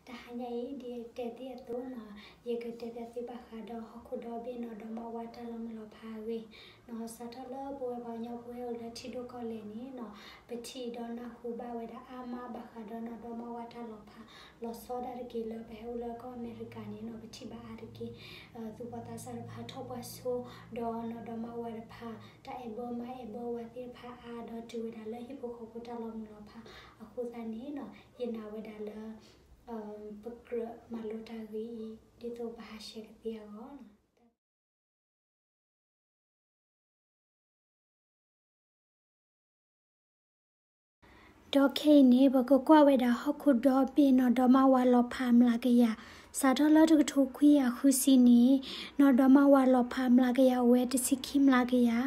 တဟါညါအံၤ ဒ်ယတဲသ့အသိးနီၤ, ယကတဲဘၣ်သုဘၣ်ဃးဒီးဟီၣ်ခိၣ်ဒီဘ့ၣ်နီၢ်ဒီမါဝၤတၢ်လီၤမုၢ်လီၤဖးအဂ့ၢ်နီၤ. စးထီၣ်လၢပဝဲပှၤကညီပဝဲအိၣ်လၢထံဒိၣ်ကီၢ်လဲၢ်န့ၣ်နီၤ, ပထံၣ်ဒီးနၢ်ဟူဘၣ်ဝဲဒၣ်အါမးဘၣ်ဃးဒီးနီၢ်ဒီမါဝၤတၢ်လီၤဖး လီၤဆီဒၣ်တက့ၢ်. လၢပဟဲအိၣ်လၢကီၢ်အမဲရကၤန့ၣ်နီၤ, ပထံၣ်ဘၣ်အါတက့ၢ်. သူၣ်ဘီၣ်သးစၢ်တဖၣ်ထီၣ်ပှၢ်ဆိ, ဒီးနီၢ်ဒီမါဝၤတဖၣ် တၢ်အဲၣ်ဘၢမါအဲၣ်ဘၢဝၤသ့ၣ်တဖၣ်အါ, ဒီးတုၤဝဲဒၣ်လၢဟံၣ်ဖိဃီဖိတၢ်လီၤမုၢ်လီၤဖးအဃိသတးန့ၣ်နီၤ, ယနာ်ဝဲဒၣ်လၢ ပကြၢးမၤလိတၢ်ဂ့ၢ်အံၤ ဒ်သိးပဟးဆှဲးကသ့အဂီၢ်လီၤ. ဒီးခဲအံၤန့ၣ် ပကကွၢ်ဝဲဒၣ်ဟီၣ်ခိၣ်ဒီဘ့ၣ်နီၢ်ဒီမါဝၤလီၤဖးမျးကယၤ. စးထီၣ်လၢတကထိခွံကယၤဃုဆံန့ၣ် နီၢ်ဒီမါဝၤလီၤဖးမျးကယၤအိၣ်ဝဲတဆံခံမျးကယၤ,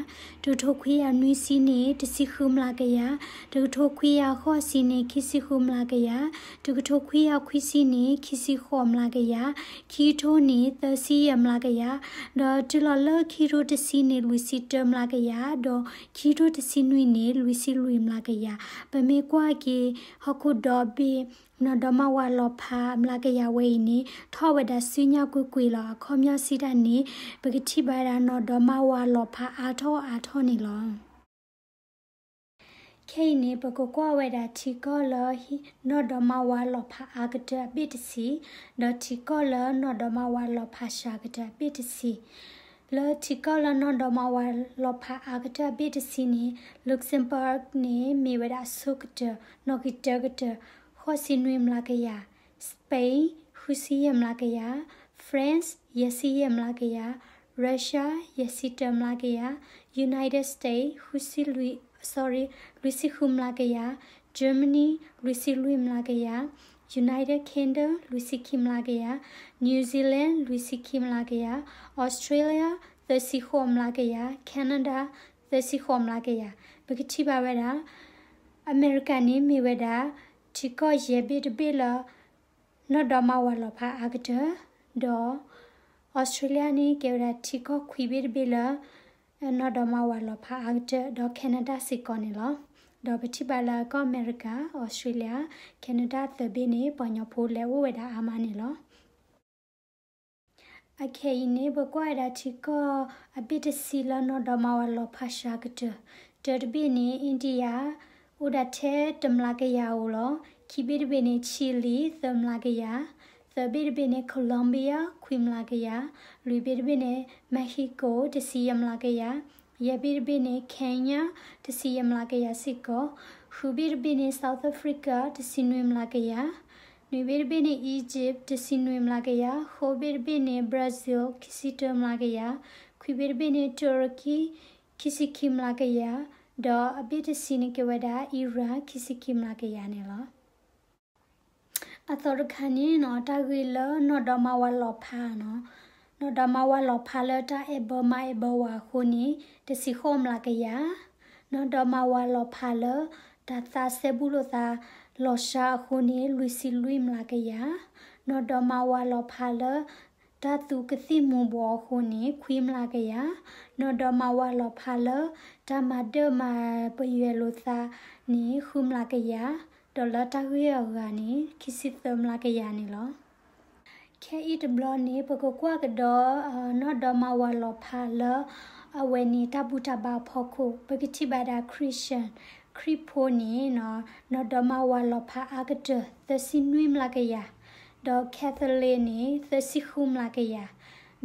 တကထိခွံကယၤနွံဆံန့ၣ် တဆံဃုမျးကယၤ, တကထိခွံကယၤဃိးဆံန့ၣ် ခံဆံဃုမျးကယၤ, တကထိခွံကယၤခွံဆံန့ၣ် ခံဆံဃိးမျးကယၤ, ခံကထိန့ၣ် သၢဆံယဲၢ်မျးကယၤ, ဒီးတုၤလီၤလၢခံကထိတဆံန့ၣ် လွံၢ်ဆံတၢမျးကယၤ, ဒီးခံကထိတဆံနွံန့ၣ် လွံၢ်ဆံလွံၢ်မျးကယၤ. ပမ့ၢ်ကွၢ်က့ၤ ဟီၣ်ခိၣ်ဒီဘ့ၣ် နီၢ်ဒီမါဝၤလီၤဖးမျးကယၤဝဲအံၤန့ၣ် ထီၣ်ဝဲဒၣ်ဆူညါကွ့ၢ်ကွ့ၢ်လီၤ. အခီပညီစံးတၢ်န့ၣ် ပကထံၣ်ဘၣ်ဝဲဒၣ်နီၢ်ဒီမါဝၤလီၤဖးအါထီၣ်အါထီၣ်န့ၣ်လီၤ. ခဲအံၤန့ၣ် ပကကွၢ်ဝဲဒၣ်ထံကီၢ်လၢ နီၢ်ဒီမါဝၤလီၤဖးအါကတၢၢ်အဘ့ၣ်တဆံ, ဒီးထံကီၢ်လၢနီၢ်ဒီမါဝၤလီၤဖးစှၤကတၢၢ်အဘ့ၣ်တဆံ. လၢထံကီၢ်လၢနီၢ်ဒီမါဝၤလီၤဖးအါကတၢၢ်အဘ့ၣ်တဆံန့ၣ် Luxembourg န့ၣ် မ့ၢ်ဝဲဒၣ်အဆိကတၢၢ် နီၣ်ဂံၢ်တၢကတၢၢ် ဃိးဆံနွံမျးကယၤ, Spain ဃုဆံယဲၢ်မျးကယၤ, France ယဲၢ်ဆံယဲၢ်မျးကယၤ, Russia ယဲၢ်ဆံတၢမျးကယၤ, United States ဃုဆံလွံၢ် sorry လွံၢ်ဆံဃုမျးကယၤ, Germany လွံၢ်ဆံလွံၢ်မျးကယၤ, United Kingdom လွံၢ်ဆံခံမျးကယၤ, New Zealand လွံၢ်ဆံခံမျးကယၤ, Australia သၢဆံဃိးမျးကယၤ, Canada သၢဆံဃိးမျးကယၤ. ပကထံၣ်ဘၣ်ဝဲဒၣ် အမဲရကၤန့ၣ်မ့ၢ်ဝဲဒၣ် ထံကီၢ်ယဲၢ်ဘ့ၣ်တဘ့ၣ်လၢ နီၢ်ဒီမါဝၤလီၤဖးအါကတၢၢ်, ဒီး Australia န့ၣ်ကဲဝဲဒၣ်ထံကီၢ်ခွံဘ့ၣ်တဘ့ၣ်လၢ နီၢ်ဒီမါဝၤလီၤဖးအါကတၢၢ်, ဒီး Canada စ့ၢ်ကီးန့ၣ်လီၤ. ဒီးပထံၣ်ဘၣ်လၢကီၢ်အမဲရကၤ, Australia, Canada သၢဘ့ၣ်န့ၣ် ပှၤကညီဖိလဲၤအိၣ်ဝဲဒၣ်အါမးန့ၣ်လီၤ. အခဲအံၤန့ၣ် ပကွၢ်ဝဲဒၣ်ထံကီၢ်အဘ့ၣ်တဆံလၢနီၢ်ဒီမါဝၤလီၤဖးစှၤကတၢၢ်, တၢတဘ့ၣ်န့ၣ် India အိၣ်ဒၣ်ထဲတမျးကယၤဧိၤလီၤ. ခံဘ့ၣ်တဘ့ၣ်န့ၣ် Chile သၢမျးကယၤ, သၢဘ့ၣ်တဘ့ၣ်န့ၣ် Colombia ခွံမျးကယၤ, လွံၢ်ဘ့ၣ်တဘ့ၣ်န့ၣ် Mexico တဆံယဲၢ်မျးကယၤ, ယဲၢ်ဘ့ၣ်တဘ့ၣ်န့ၣ် Kenya တဆံယဲၢ်မျးကယၤစ့ၢ်ကီး, ဃုဘ့ၣ်တဘ့ၣ်န့ၣ် South Africa တဆံနွံမျးကယၤ, နွံဘ့ၣ်တဘ့ၣ်န့ၣ် Egypt တဆံနွံမျးကယၤ, ဃိးဘ့ၣ်တဘ့ၣ်န့ၣ် Brazil ခံဆံတၢမျးကယၤ, ခွံဘ့ၣ်တဘ့ၣ်န့ၣ် Turkey ခံဆံခံမျးကယၤ, ဒီးအဘ့ၣ်တဆံန့ၣ်ကဲဝဲဒၣ် Iran ခံဆံခံမျးကယၤန့ၣ်လီၤ. အသီတခါန့ၣ်နီၤ တၢ်ဂ့ၢ်လၢနီၢ်ဒီမါဝၤလီၤဖးနီၤ, နီၢ်ဒီမါဝၤလီၤဖးလၢတၢ်အဲၣ်ဘၢမါအဲၣ်ဘၢဝၤအဃိန့ၣ် တဆံဃိးမျးကယၤ, နီၢ်ဒီမါဝၤလီၤဖးလၢ တၢ်သးစဲဘူးလိာ်သးလီၤစှၤအဃိန့ၣ် လွံၢ်ဆံလွံၢ်မျးကယၤ, နီၢ်ဒီမါဝၤလီၤဖးလၢ တၢ်သူကသံၣ်မူၤဘှီးအဃိန့ၣ် ခွံမျးကယၤ, နီၢ်ဒီမါဝၤလီၤဖးလၢ တၢ်မၤဒၢမၤပယွဲလိာ်သးန့ၣ် ဃုမျးကယၤ, ဒီးလၢတၢ်ဂ့ၢ်အဂၤန့ၣ် ခံဆံသၢမျးကယၤန့ၣ်လီၤ. ခဲအံၤတဘျီန့ၣ် ပကကွၢ်ကဒီး နီၢ်ဒီမါဝၤလီၤဖးလၢ အဝဲန့ၣ်တၢ်ဘူၣ်တၢ်ဘါအဖီခိၣ် ပကထံၣ်ဘၣ်ဒၣ် Christian ခရံာ်ဖိန့ၣ် နီၢ်ဒီမါဝၤလီၤဖးအါကတၢၢ် သၢဆံနွံမျးကယၤ, ဒီး Catholic န့ၣ် သၢဆံဃုမျးကယၤ,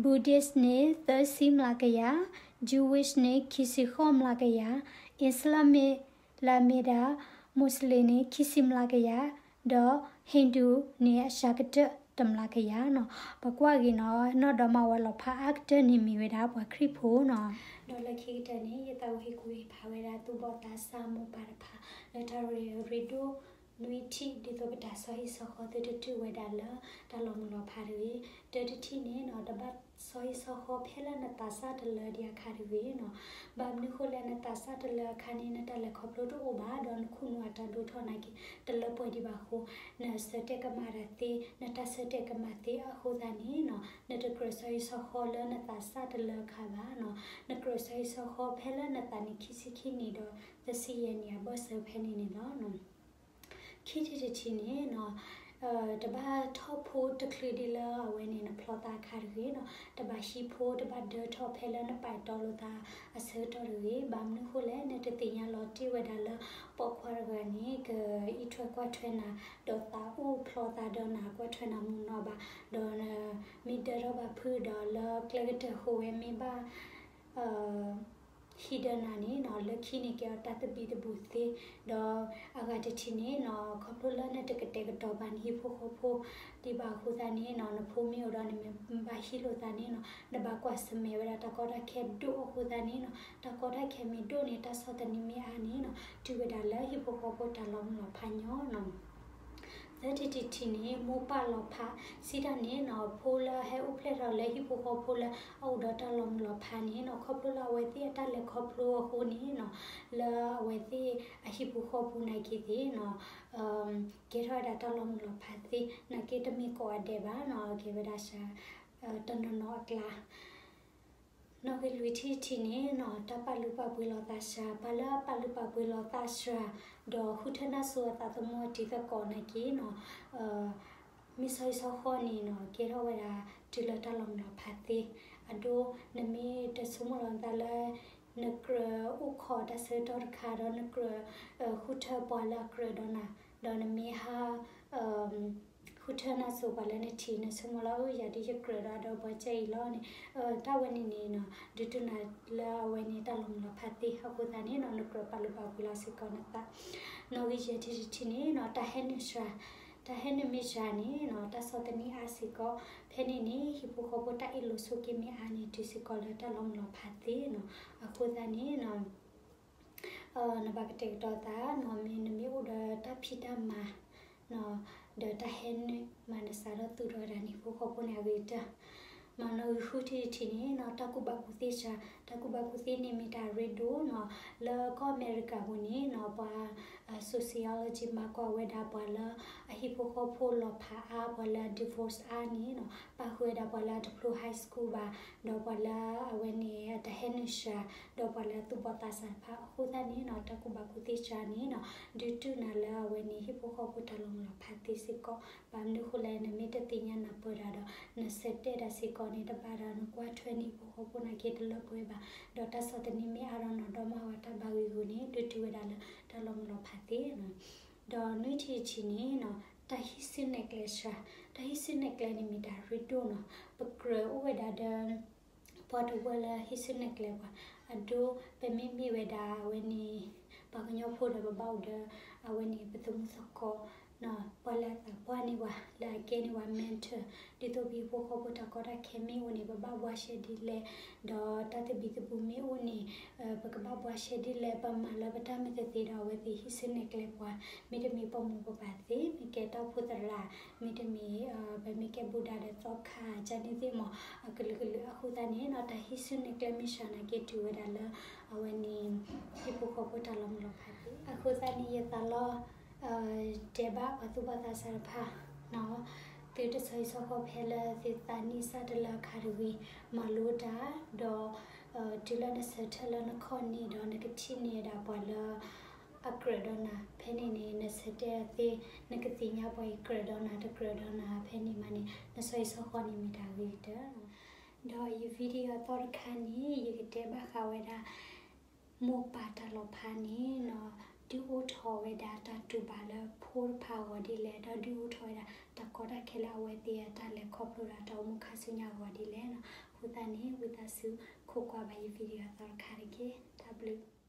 Buddhist န့ၣ် သၢဆံမျးကယၤ, Jewish န့ၣ် ခံဆံဃိးမျးကယၤ, Islamic လၢအမ့ၢ်ဒၣ် Muslim န့ၣ် ခံဆံမျးကယၤ, ဒီး Hindu န့ၣ် အစှၤကတၢၢ်တမျးကယၤနီၤ. ပကွၢ်ဂ့ၤနီၤ နီၢ်ဒီမါဝၤလီၤဖးအါကတၢၢ်န့ၣ်မ့ၢ်ဝဲဒၣ်ပှၤခရံာ်ဖိနီၤ. ဒီးလၢခံကတၢၢ်န့ၣ် ယသးအိၣ်ဟ့ၣ်ကူၣ်ဟ့ၣ်ဖးဝဲဒၣ်သူၣ်ဘီၣ်သးစၢ်မိၢ်ပၢ်တဖၣ် လၢတၢ်ရ့ဒိၣ်နွံထံၣ် ဒ်သိးပတၢ်ဆီဟံၣ်ဆီဃီသုတတုၤဝဲဒၣ်လၢ တၢ်လီၤမုၢ်လီၤဖးတဂ့ၤ. တၢတထံၣ်န့ၣ်နီၤ တဘၣ်ဆီဟံၣ်ဆီဃီဖဲလၢနသးစၢ်တလၢဒံးအခါတဂ့ၤနီၤ. ဘၣ်မနုၤဃိလဲၣ် နသးစၢ်တလၢအခါန့ၣ် နတၢ်လဲၤခီဖျိတအိၣ်ဘၣ် ဒီးနခိၣ်နူာ်အတၢ်ဒိၣ်ထီၣ်နာ်က့ တလၢပှဲၤဒံးဘၣ်အဃိ နဆၢတဲာ်ကမၣ်တၢ်သ့ နတၢ်ဆၢတဲာ်ကမၣ်သ့အဃိသတးန့ၣ်နီၤ နတကြၢးဆီဟံၣ်ဆီဃီလၢနသးစၢ်တလၢအခါဘၣ်နီၤ. နကြၢးဆီဟံၣ်ဆီဃီဖဲလၢနသးနံၣ်ခံဆံခံနံၣ်ဒီး သၢဆံယဲၢ်နံၣ်အဘၢၣ်စၢၤဖဲန့ၣ်န့ၣ်လီၤ. ခံထံၣ်တထံၣ်န့ၣ်နီၤ တဘၣ်ထီၣ်ဖိတချုးဒ်လၢအဝဲန့ၣ် နဖျီသးအခါတဂ့ၤနီၤ, တဘၣ်ဟံးဖိ တဘၣ်ဒၢထီၣ်ဖဲလၢနပာ်တီလိာ်သးအဆၢကတီၢ်တဂ့ၤ. ဘၣ်မနုၤဃိလဲၣ်, နတသ့ၣ်ညါလီၤတံၢ်ဝဲဒၣ်လၢ ပိာ်ခွါတဂၤန့ၣ် ကအံးထွဲကွၢ်ထွဲနၤ, ဒီးသးအိၣ်ဖျီသးဒီးနၤ ကွၢ်ထွဲနၤမုာ်နီၢ်ဘၣ်, ဒီး မ့ၢ်ဒၢထီၣ်ဘၣ်ဖုဒီးလၢကျဲကတၢၢ်ဃိဝဲမ့ၢ်ဘၣ် ဟံးဒၢနၤန့ၣ်နီၤ, လၢခံန့ၣ်ကဲအီၤတၢ်သဘံၣ်သဘုၣ်သ့, ဒီးအဂၤတထံၣ်န့ၣ်နီၤ, ခီဖျိလၢနတကတဲာ်ကတီၤဘၣ်နဟံၣ်ဖိဃီဖိ ဒံးဘၣ်အဃိသတးန့ၣ်နီၤ, နဖိမ့ၢ်အိၣ်ဒီးနမ့ၢ်ဘၣ်ဟံးလိာ်သးန့ၣ်နီၤ, နဘၣ်ကွၢ်ဆၢၣ်မဲာ်ဝဲဒၣ်တၢ်ကီတၢ်ခဲဒိၣ်အဃိသတးန့ၣ်နီၤ, တၢ်ကီတၢ်ခဲမ့ၢ်ဒိၣ်န့ၣ် တၢ်ဆီၣ်သနံးမ့ၢ်အါန့ၣ်နီၤ, တုၤဝဲဒၣ်လၢဟံၣ်ဖိဃီဖိတၢ်လီၤမုၢ်လီၤဖးညီနီၤ. သၢထံၣ်တထံၣ်န့ၣ် မိၢ်ပၢ်လီၤဖး, စံးတၢ်န့ၣ်နီၤ, ဖိလၢဟဲအိၣ်ဖျဲၣ်ထီၣ်လၢဟံၣ်ဖိဃီဖိလၢအအိၣ်ဒီးတၢ်လီၤမုၢ်လီၤဖးန့ၣ်နီၤ, ခီဖျိလၢအဝဲသ့ၣ်အတၢ်လဲၤခီဖျိအဃိန့ၣ်နီၤ, လၢအဝဲသ့ၣ်အဟံၣ်ဖိဃီဖိနာ်က့သ့ၣ်နီၤ, ကဲထီၣ်ဝဲဒၣ်တၢ်လီၤမုၢ်လီၤဖးသ့, နာ်က့တမ့ၢ်ကိးဂၤဒဲးဘၣ်နီၤ, ကဲဝဲဒၣ်စှၤ တနီၤနီၤအကျါ နီၣ်ဂံၢ်လွံၢ်ထံၣ်တထံၣ်န့ၣ်နီၤ, တၢ်ပာ်လုၢ်ပာ်ပှ့ၤလီၤသးစှၤ, ပှၤလၢအပာ်လုၢ်ပာ်ပှ့ၤလီၤသးစှၤ, ဒီးဃုထၢနၢ်စိၤအသးသမူအတံၤသကိးနာ်က့နီၤ, မ့ၢ်ဆီဟံၣ်ဆီဃီန့ၣ်နီၤ, ကဲထီၣ်ဝဲဒၣ်တုၤလၢတၢ်လီၤမုၢ်လီၤဖးသ့, အဒိ နမ့ၢ်တဆိကမိၣ်လီၤနသးလၢ နကြၢးအိၣ်ခိးတၢ်ဆၢကတီၢ်တခါ ဒီးနကြၢး ဃုထၢပှၤလၢအကြၢးဒီးနၤ, ဒီးနမ့ၢ်ဟး ဃုထၢနၢ်စိၤပှၤလၢနထံၣ် နဆိကမိၣ်လီၤ အၢ ယၤဒ်ယကြၢးဒီးအဒီပှၤကၢ်အံၤလီၤန့ၣ်, တၢ်ဝဲန့ၣ်န့ၣ်နီၤ ဒုးတုၤနၤလၢအဝဲန့ၣ်တၢ်လီၤမုၢ်လီၤဖးသ့ အဃိသတးန့ၣ်နီၤ နကြၢးပာ်လုၢ်ပာ်ပှ့ၤလီၤစ့ၢ်ကီးနသး. နီၣ်ဂံၢ်ယဲၢ်ထံၣ်တထံၣ်န့ၣ်နီၤ တၢ်ဟဲနုာ်စှၤ, တၢ်ဟဲနုာ်မ့ၢ်စှၤန့ၣ်နီၤ တၢ်ဆီၣ်သနံးအါစ့ၢ်ကီး, ဖဲန့ၣ်န့ၣ် ဟံၣ်ဖိဃီဖိတၢ်အ့ၣ်လိာ်ဆိးက့မ့ၢ်အါန့ၣ် တုၤစ့ၢ်ကီးလၢတၢ်လီၤမုၢ်လီၤဖးသ့နီၤ, အဃိသတးန့ၣ်နီၤ နဘၣ်ကတဲာ်ကတီၤသးနီၤ မ့ၢ်နမ့ၢ်အိၣ်ဒီးတၢ်ဖံးတၢ်မၤနီၤ ဒီးတၢ်ဟဲနုာ်မၤနစးထီၣ်သူၣ်ထီၣ်ဝဲဒၣ်နဟံၣ်ဖိဃီဖိန့ၣ်အဂ့ၤကတၢၢ်. မ့ၢ်နီၣ်ဂံၢ်ဃုထံၣ်တထံၣ်န့ၣ်နီၤ တၢ်ကူၣ်ဘၣ်ကူၣ်သ့စှၤ, တၢ်ကူၣ်ဘၣ်ကူၣ်သ့န့ၣ်မ့ၢ်တၢ်ရ့ဒိၣ်နီၤ လၢကီၢ်အမဲရကၤပူၤန့ၣ်နီၤ ပှၤ sociology မၤကွၢ်ဝဲဒၣ်ပှၤလၢအဟံၣ်ဖိဃီဖိလီၤဖးအါ ပှၤလၢအ divorce အါန့ၣ်နီၤ ပာ်ဃုာ်ဝဲဒၣ်ပှၤလၢအတဖျိ high school ဘၣ်, ဒီးပှၤလၢအဝဲန့ၣ်အတၢ်ဟဲနုာ်စှၤ, ဒီးပှၤလၢအသူၣ်ဘီၣ်သးစၢ်တဖၣ်အဃိသတးန့ၣ်နီၤ တၢ်ကူၣ်ဘၣ်ကူၣ်သ့စှၤန့ၣ်နီၤ ဒုးတုၤနၤလၢအဝဲန့ၣ် ဟံၣ်ဖိဃီဖိတၢ်လီၤမုၢ်လီၤဖးသ့စ့ၢ်ကီး. ဘၣ်မနုၤအဃိလဲၣ် နမ့ၢ်တသ့ၣ်ညါနၢ်ပၢၢ်တၢ်ဒီး နဆၢတဲာ်တၢ်စ့ၢ်ကီးန့ၣ် တဘၣ်ဒီးနကွၢ်ထွဲနဟံၣ်ဖိဃီဖိနာ်က့တလၢပှဲၤဘၣ်, ဒီးတၢ်ဆီၣ်သနံးမ့ၢ်အါဒီးနီၢ်ဒီမါဝၤတၢ်ဘၣ်ဂ့ၤဂ့ၤန့ၣ် ဒုးတုၤဝဲဒၣ်လၢတၢ်လီၤမုၢ်လီၤဖးသ့နီၤ. ဒီးနွံထံၣ်တထံၣ်န့ၣ်နီၤ တၢ်ဟံးစုနဲၣ်ကျဲစှၤ, တၢ်ဟံးစုနဲၣ်ကျဲန့ၣ်မ့ၢ်တၢ်ရ့ဒိၣ်နီၤ ပကြၢးအိၣ်ဝဲဒၣ်ဒီး ပှၤတဝၢလၢဟံးစုနဲၣ်ကျဲပှၤ, အဒိ ပမ့မ့ၢ်ဝဲဒၣ်အဝဲန့ၣ် ပှၤကညီဖိဒီးပဘၣ်အိၣ်ဒီး အဝဲန့ၣ်ပသမူသကိး ပှၤလၢအသးပှၢ်န့ၢ်ပှၤ လၢအကဲန့ၢ်ပှၤ mentor ဒ်သိးပဟံၣ်ဖိဃီဖိတၢ်ကီတၢ်ခဲမ့ၢ်အိၣ်န့ၣ် ပဘၣ်ဘှါရှဲဒ်လဲၣ်, ဒီးတၢ်သဘံၣ်သဘုၣ်မ့ၢ်အိၣ်န့ၣ် ပကဘၣ်ဘှါရှဲဒ်လဲၣ်, ပမၤလၢပတၢ်မၤသ့သ့ဒီးအဝဲသ့ၣ်ဟံးစုနဲၣ်ကျဲပှၤ, မ့တမ့ၢ်ပမိၢ်ပပၢ်သ့, မ့ၢ်ကဲတၢ်အိၣ်ဖှိၣ်သရၣ်, မ့တမ့ၢ် ပမ့ၢ်ကဲဘူးဒးဒီးသီခါ ကန့ၣ်သ့ၣ်မး အကလုာ်ကလုာ်အဃိသတးန့ၣ်နီၤ တၢ်ဟံးစုနဲၣ်ကျဲမ့ၢ်စှၤနာ်က့တုၤဝဲဒၣ်လၢ အဝဲန့ၣ် ဟံၣ်ဖိဃီဖိတၢ်လီၤမုၢ်လီၤဖးသ့. အဃိသတးန့ၣ် ယသးလီ တဲဘၣ်ပှၤသူၣ်ဘီၣ်သးစၢ်တဖၣ် သုတဆီဟံၣ်ဆီဃီဖဲလၢသုသးနံၣ်စၢ်တလၢအခါတဂ့ၤ, မၤလိတၢ်, ဒီး တုၤလၢနဆၢထၢၣ်လၢနခီၣ်န့ၣ်ဒီး နကထံၣ်န့ၢ်ဝဲဒၣ်ပှၤလၢ အကြၢးဒီးနၤ, ဖဲန့ၣ်န့ၣ် နဆၢတဲာ်သ့, နကသ့ၣ်ညါပှၤအံၤကြၢးဒီးနၤ တကြၢးဒီးနၤ, ဖဲန့ၣ်မးန့ၣ် နဆီဟံၣ်ဆီဃီန့ၣ်မ့ၢ်တၢ်ဂ့ၤကတၢၢ်. ဒီးယ video အသီတခါန့ၣ် ယကတဲဘၣ်ဃးဝဲဒၣ် မိၢ်ပၢ်တၢ်လီၤဖးန့ၣ်နီၤ ဒုးအိၣ်ထီၣ်ဝဲဒၣ်တၢ်တူၢ်ဘၣ်လၢဖိတဖၣ်အဂီၢ်ဒ်လဲၣ်, ဒီးဒုးအိၣ်ထီၣ်ဝဲဒၣ်တၢ်ကီတၢ်ခဲလၢအဝဲသ့ၣ်အတၢ်လဲၤခီဖျိဒီးတၢ်အိၣ်မူခါဆူညါအဂီၢ်ဒ်လဲၣ်နီၤ. အဃိသတးန့ၣ် ဝံသးစူၤ ခိးကွၢ်ဘၣ်ယ video အသီတခါတက့ၢ်. တၢ်ဘျုး